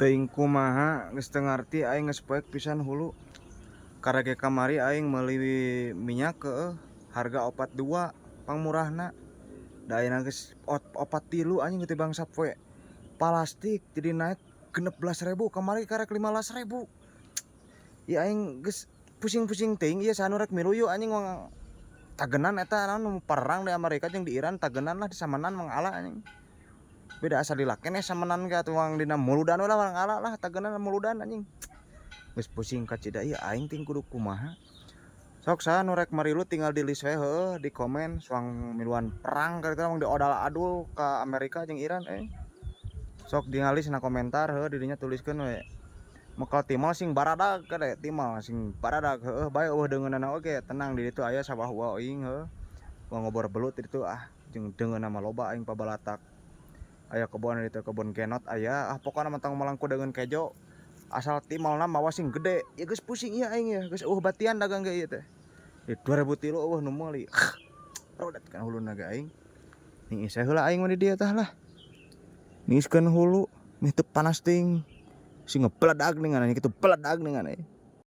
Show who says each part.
Speaker 1: Teuing kumaha geus teu ngarti aing, geus poek pisan hulu. Karek ge kamari aing meuli minyak, heueuh, harga 42 pangmurahna. Da ayeuna geus 43, anjing, tibang sapoe. Palastik jadi naik 16.000, kamari karek 15.000. Ieu aing geus pusing-pusing teuing ieu, saha nu rek milu yeuh, anjing? Wang tagenan eta naon, perang di Amerika jeung di Iran, tagenan lah, disamanan mangala, anjing. Beda asa lila keneh samenan ge atuh, wang dina muludan we lah, mangala lah, tagenan muludan, anjing. Geus pusing kacida ieu aing ting kudu kumaha. Sok saha nu rek marilu tinggal di list we, heueuh, di komen soang miluan perang kitu, wang diodal adul ka Amerika jeung Iran eh. Sok tingali na komentar, heueuh, di dinya tuliskeun we. Mekel timal sing baradag kade, timal sing baradag, heueuh, bae euweuh deungeunana oge tenang, di ditu aya sawah aing, heueuh. Wang ngobor belut di ditu ah, jeung deungeunna mah loba aing pabalatak. Aya kebon di ditu, kebon genot aya, ah, pokona mah tong molang ku deungeun kejo. Asal timalna mawa sing gede. Ieu geus pusing ieu aing ieu, geus euweuh batian dagang ge ieu teh. Di 2003 euweuh nu meuli. Rodet kana huluna ge aing. Niis heula aing mah di dieu tah lah. Niiskeun hulu, meh teu panas teuing. Sing ngebeledag ningan, kitu beledag ningan euy.